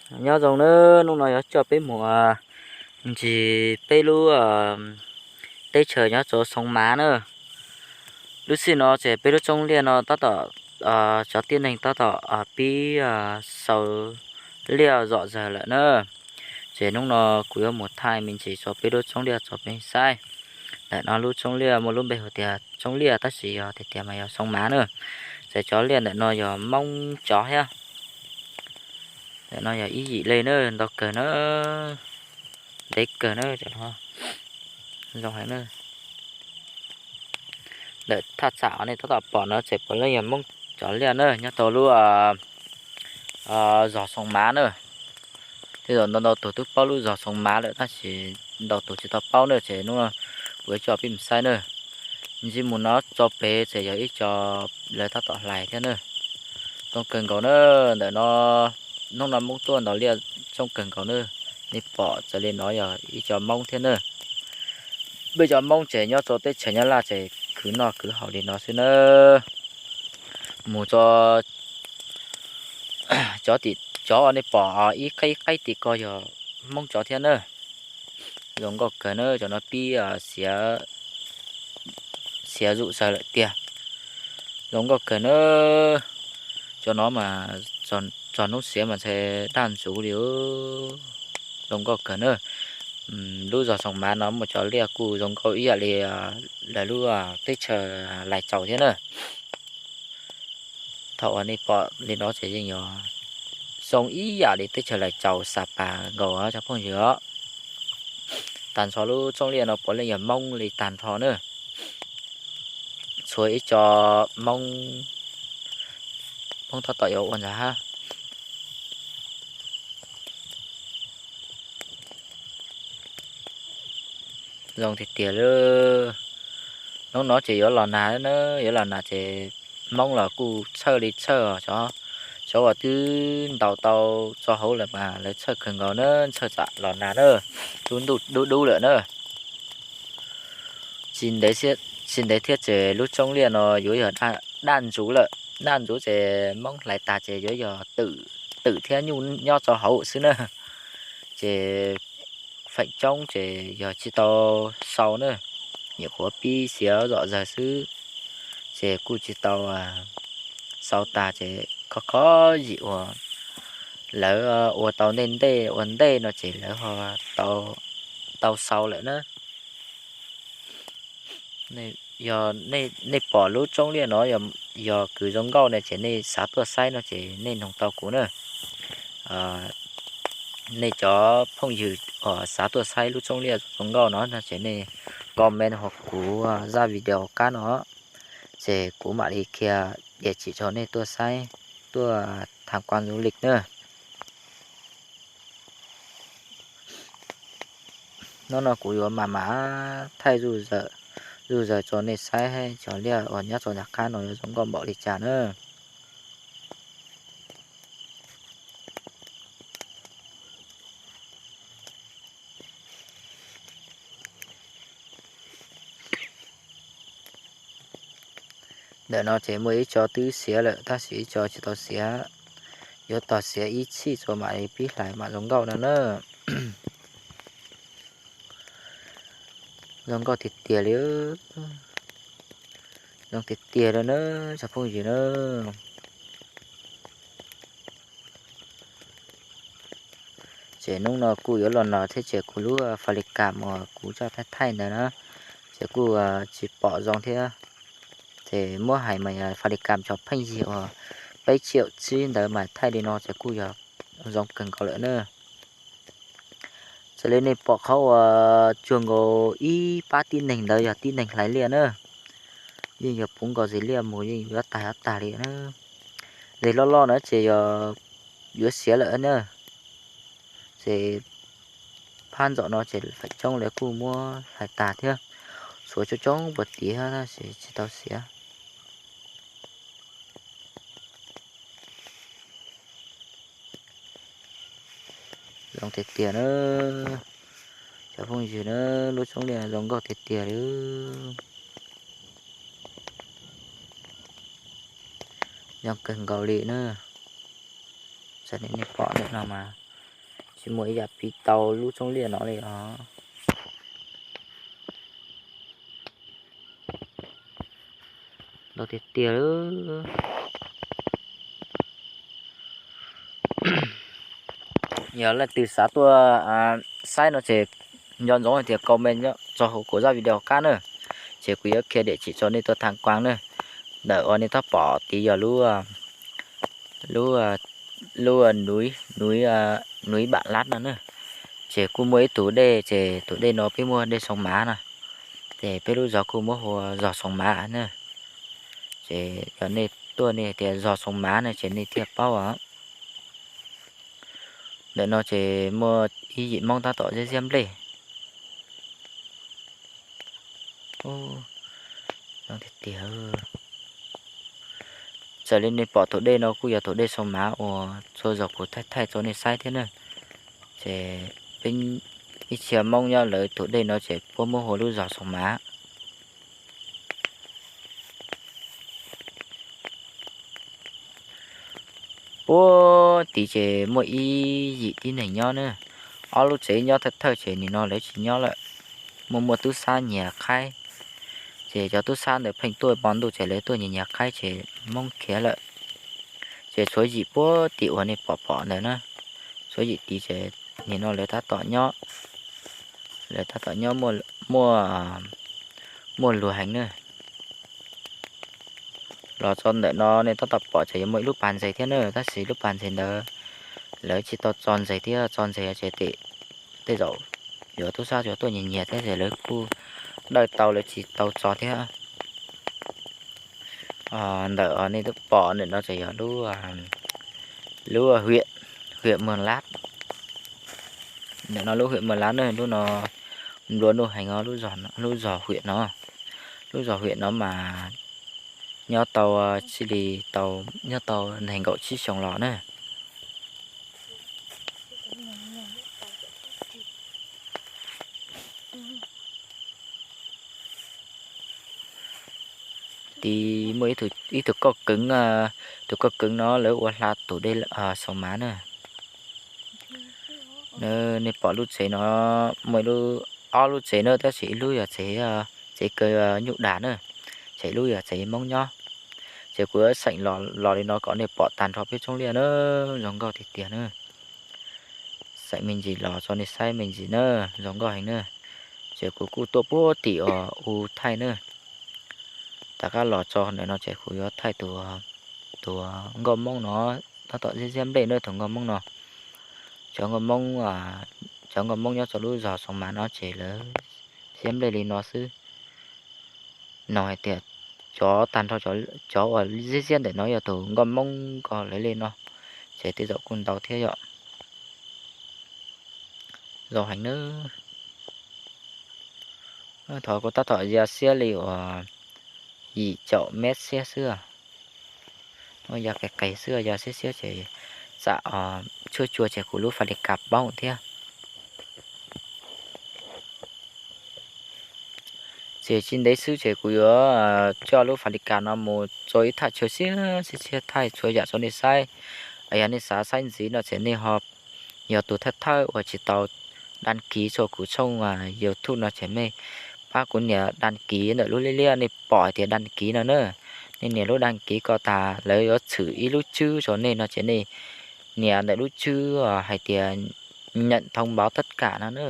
Nyob zoo nawb, hnub no yuav coj peb mus ncig peb lub teb chaws nyob rau Xoo Mav na. Lub sij no ces peb lub tsoob liaj no tab tom, cov tib neeg tab tom pib xaus liaj zom zaws lawm na. Ces hnub no kuv yuav mus thaij me ntsis rau peb lub tsoob liaj rau peb saib. Ntawm no lub tsoob liaj muaj lub npe hu tias tsoob liaj tab sis yog tiag tiag mas yog Xoo Mav na. Ces cov liaj ntawm no yog Moob cov thiab. Ntawm no yog ib yim li na, ntau kawg na, ntev kawg na, zoo heev na. Ntawm thaj tsam nej tab tom pom no ces puav leej yog Moob cov liaj na, nyob rau lub zos Xoo Mav na. Tej zaum ntau ntau tus twb paub lub zos Xoo Mav lawm tab sis ntau tus tsis tau paub na, ces hnub no kuv yuav coj peb mus saib na. Ntsib mus no tso pem ces yog ib co lawv tab tom hlais thiab na. Zoo kawg nkaus na. Ntawm no hnub no Moob tuaj ntaus liaj coob kawg nkaus na. Nej pom txawm li no yog ib co Moob thiab na. Peb cov Moob ces nyob rau teb chaws Nyab Laj ces khwv noj khwv haus li no xwb na. Mus tso cov tim cov nej pom ib qib qib tim ko yog Moob cov thiab na. Zoo nkauj kawg na, cov no pib xiav, xiav zuj zus lawm tiag. Zoo nkauj kawg na. Cov no mas txog hnub xiav mas ntshe daj ntxuv li. Zoo nkauj kawg na. Lub zos Xoo Mav no muaj cov liaj kuj zoo nkauj ib yam li lawv lub teb chaws Lais Tsaus thiab na. Thaum uas nej pom li no ces yeej yuav zoo ib yam li teb chaws Lais Tsaus xa pas nkaus cov phooj ywg os. Tag nrho lub tsoob liaj no puav leej yog Moob li tag nrho na. Txhua ib co Moob, Moob tab tom yuav ua ntag hab. Zoo tiag tiag li. Hnub no ces yuav los nag na, yuav los nag ces Moob los kuj txhawj li txhawj os. Cov uas twb ntaus tau tso hauv lawm mas lawv txhawj kawg nkaus na, txhawj tsam los nag na, lub ntuj dub dub lawm na. Tsis ntev thiab ces lub tsoob liaj no yuav yog daj ntxuv lawm. Daj ntxuv ces Moob hlais tag ces yuav yog twm thiab nyuj nyob rau hauv xwb na. Ces feem coob ces yog tsis tau xaus na, nyuam qhuav pib xiav zom zaws xwb, ces kuj tsis tau xaus tag ces khov khov yim uas lawv ua tau ntej ntej ua ntej no ces lawv ho tau xaus lawm na. Yog nej pom lub tsoob liaj no yog kws zoo nkauj ne ces nej xav tuaj saib no ces nej noog tau kuv na. Nej cov phooj ywg uas xav tuaj saib lub tsoob liaj zoo nkauj no no ces nej comment hauv kuv zaj video qab no, ces kuv mam li qhia địa chỉ rau nej tuaj saib, tuaj tham quan du lịch na. Hnub no kuv yuav mam mam thaij zuj zaws rau nej saib cov liaj uas nyob rau nram qab no yuav zoo nkauj npaum li cas na. Ntawm no ces muaj ib co twb xiav lawm tab sis ib co tsis tau xiav. Yuav tos xiav ib txhij tso mam li pib hlais mam zoo nkauj no na. Zoo nkauj tiag tiag li. Zoo tiag tiag li na, cov phooj ywg na. Ces hnub no kuj yuav los no thiab ces kuv lub fas li kas uas kuv coj thaij thaij ntawd na, ces kuj tsis pom zoo thiab. Ces muab hais mas fas li kas cov pheej yig uas peb triệu tsib ntawd mas thaij li no ces kuj yog zoo kawg nkaus lawm na. Txawm li nej pom qhov uas cuag nkaus ib pab tib neeg ntawd yog tib neeg hlais liaj na, yeej yog puv nkaus zes liaj mus yeej yuav tag yuav tag li na. Zes loj loj na ces yog yuav xiav lawm na. Ces phab ntxom no ces feem coob lawv kuj muab hlais tag thiab, tshuav coob coob puag tid tab sis tsis tau xiav. Zoo tiag tiag na, cov phooj ywg na, lub tsoob liaj zoo nkauj tiag tiag li. Zoo kawg nkaus li na. Txawm li nej pom ntawm no mas Tsis muaj ib yam piv tau lub tsoob liaj no li os. Ntau tiag tiag. Yog leej twg xav tuaj saib no ces nco ntsoov hais tias comment tso hauv kuv zaj video qab na, ces kuv yuav qhia địa chỉ tso nej tuaj tham quan na. Ntawm uas nej tab pom tid yog lub, lub, lub núi, núi, núi Bản Lát no na. Ces kuj muaj ib tug dej, ces tus dej no peb muaj dej Soo Mav no, ces peb lub zos kuj muab hu ua zos Soo Mav na. Ces yog nej tuaj nej tias zos Soo Mav no ces nej thiaj paub os. Ntawm no ces muaj ib yim Hmoob tab tom ziab ziab nplej. Tiag tiag. Txawm li nej pom tus dej no kuj yog tus dej Soo Mav uas txhua zaus kuv thaij thaij rau nej saib thiab na. Ces peb ib txhia Hmoob nyob lawv tus dej no ces puab muab hu lub zos Soo Mav. Puag tid ces muaj ib yim tib neeg nyob na, ob lub tsev nyob thawj thawj ces nim no lawv tsis nyob lawm. Muaj muaj tub sab nyiag qaib, ces cov tub sab ntawd pheej tuaj hmo ntuj ces lawv tuaj nyiag nyiag qaib ces Hmoob khiav lawm. Ces tshuav yim puag tim uas nej pom pom ntawd na, tshuav yim tid ces nim no lawv tab tom nyob, lawv tab tom nyob muaj, muaj luag heev na. Los txog ntawm no nej tab tom pom ces yuav muaj ib lub pas ntses thiab na, tab sis lub pas ntses ntawd lawv tsis tau txo ntses thiab, txo ntses ces tej zaum yuav tub sab yuav tuaj nyiag nyiag thiab ces lawv kuj dawj tau lawv tsis tau txo thiab. Ntawm nej pom ntawm no ces yog lub, lub huyện, huyện Mường Lát. Ntawm no lub huyện Mường Lát na, lub no nplua nuj heev os, lub zos huyện no, lub zos huyện no mas nyob tau txij li tau, nyob tau nees nkaum tsib xyoos los na. Tid muaj ib tug kauj keev, tus kauj keev no lawv ua hla tus dej Soo Mav na. Nej pom lub tsev no muaj ib lub, ob lub tsev na, tab sis ib lub yog tsev, tsev kaw nyuj das na, ces ib lub yog tsev Hmoob nyob. Ces kuv yuav xeem los li no kom nej pom tag nrho peb tsoob liaj na, zoo nkauj tiag tiag na. Xeem me ntsis los tso nej saib me ntsis na, zoo nkauj heev na. Ces kuv kuj tuaj puag tim uas u thaij na. Tom qab los tso ntawm no ces kuv yuav thaij tus, tus nkauj Hmoob no tab tom ziab ziab nplej na, tus nkauj Hmoob no. Cov nkauj Hmoob, cov nkauj Hmoob nyob rau lub zos Soo Mav no ces lawv ziab nplej li no xwb. Nug hais tias cov tag nrho cov uas ziab ziab ntawm no yog tus nkauj Hmoob nkaus lawv li no, ces tej zaum kuj ntau thiab yom. Zoo heev na. Thov kuv tab tom ya siab li uas yim caum mev siab xwb. Ya qis qis xwb, ya siab siab ces txawm tshuaj cua ces kuv lub fais li kas paub thiab. Ces tsis ntev xwb ces kuv yuav coj lub fais li kas no mus tso ib thaj chaw siab siab siab thaij txhua yam rau nej saib. Yog nej xav saib ntxiv no ces nej ho yog tus thawj thawj uas tsis tau đăng ký rau kuv tshooj YouTube no ces mej pab kuv nias đăng ký ntawm lub liab liab nej pom hais tias đăng ký no na. Nej nias lub đăng ký ko tas lawv yuav tshwm ib lub tswb rau nej no ces nej nias ntawm lub tswb hais tias nhận thông báo tất cả no na.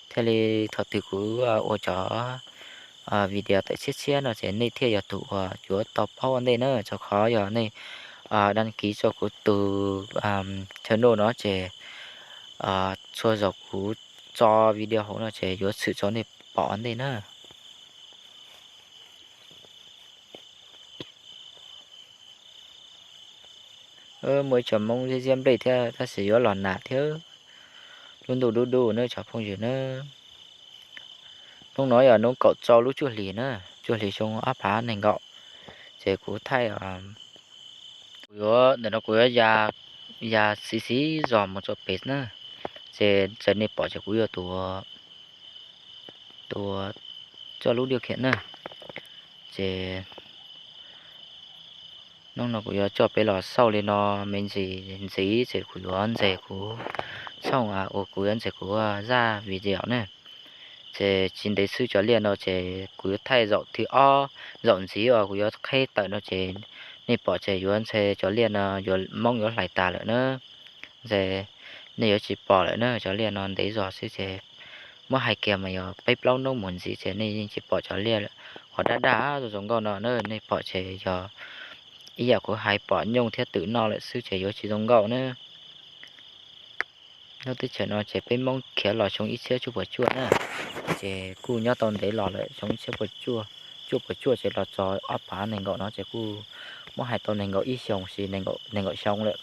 Thiaj li thaum twg kuv ua cov video tawm tshiab tshiab no ces nej thiaj yog tus uas yuav tau paub ua ntej na, rau qhov yog nej đăng ký rau kuv tus channel no ces txhua zaus kuv tso video hauv no ces yuav tshwm rau nej pom ua ntej na. Muaj ib co Hmoob ziab ziab nplej thiab tab sis yuav los nag thiab, lub ntuj dub dub na cov phooj ywg na. Hnub no yog hnub kaum rau lub cuaj hlis na, cuaj hlis xyoo ob phav nees nkaum. Ces kuv thaij, kuv yuav ntawm no kuv yuav ya, ya xiv xiv zog mus rau pem na. Ces txawm nej pom ces kuv yuav tua, tua coj lub diaj khiam na. Ces hnub no kuv yuav coj peb los xauj li no me ntsis ntxiv ces kuv yuav ntes kuv tshooj uas kuv yuav ntxiv kuv zaj video na. Ces tsis ntev xwb cov liaj no ces kuv yuav thaij zaum thib ob, zaum ntxiv uas kuv yuav qheb tawm no ces nej pom ces yuav ntshe cov liaj no Hmoob yuav hlais tas lawm na. Ntshe nej yuav tsis pom lawm na, cov liaj no ntev zog xwb ces muab hais kiag mas yog peb plaub hnub mus ntxiv ces nej yeej tsis pom cov liaj uas daj daj zoo nkauj no na. Nej pom ces yog ib yam kuv hais pom nyooj thiab twm noj lawm xwb ces yuav tsis zoo nkauj na. Lub teb chaws no ces peb Hmoob khiav los xyoo ib txhiab cuaj puas cuaj na, ces kuj nyob tau ntev los lawm, xyoo ib txhiab cuaj puas cuaj ces los txog ob phav nees nkaum no ces kuj muab hais tau nees nkaum ib xyoos sis nees nkaum xyoo lawm.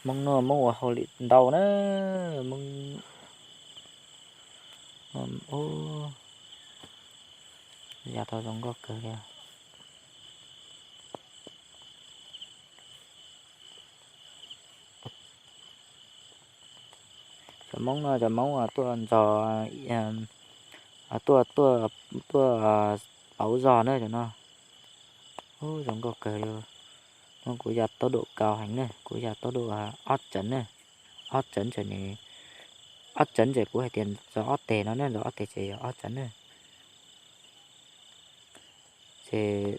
Hmoob noj Hmoob ua hauj lwm ntau na, Hmoob ya tau zoo nkauj kawg li. Cov Hmoob no cov Hmoob tuaj ntxog, tuaj, tuaj pauv zog na cov no. Ub, zoo nkauj kawg li. No kuv ya tau dua kaus heev na, kuv ya tau dua ob tsev na. Ob tsev ces, ob tsev ces kuv hais tias txog ob teg no ne, txog ob teg ces yog ob tsev na. Ces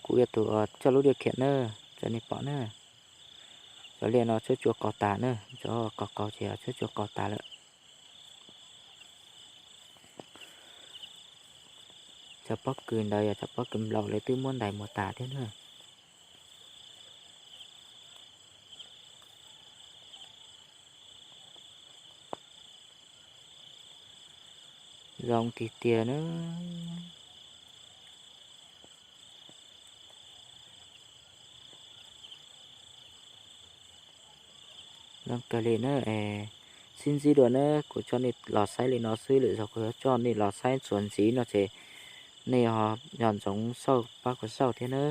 kuv yog tus coj lub diaj khiam na, txawm nej pom na. Cov liaj no tshuab tsua qaug tas na, cov qaug qaug ces tshuab tsua qaug tas lawm. Cov pob kws ntawd yog cov pob kws nplaum lawv twb muab ntais mus tas thiab na. Zoo tiag tiag na. Zoo kawg li na. Sib ntsib dua na, kuv coj nej los saib li no xwb, lwm zaug kuv yuav coj nej los saib txuas ntxiv no ces nej yog ntxoov xauj pab kuv xauj thiab na.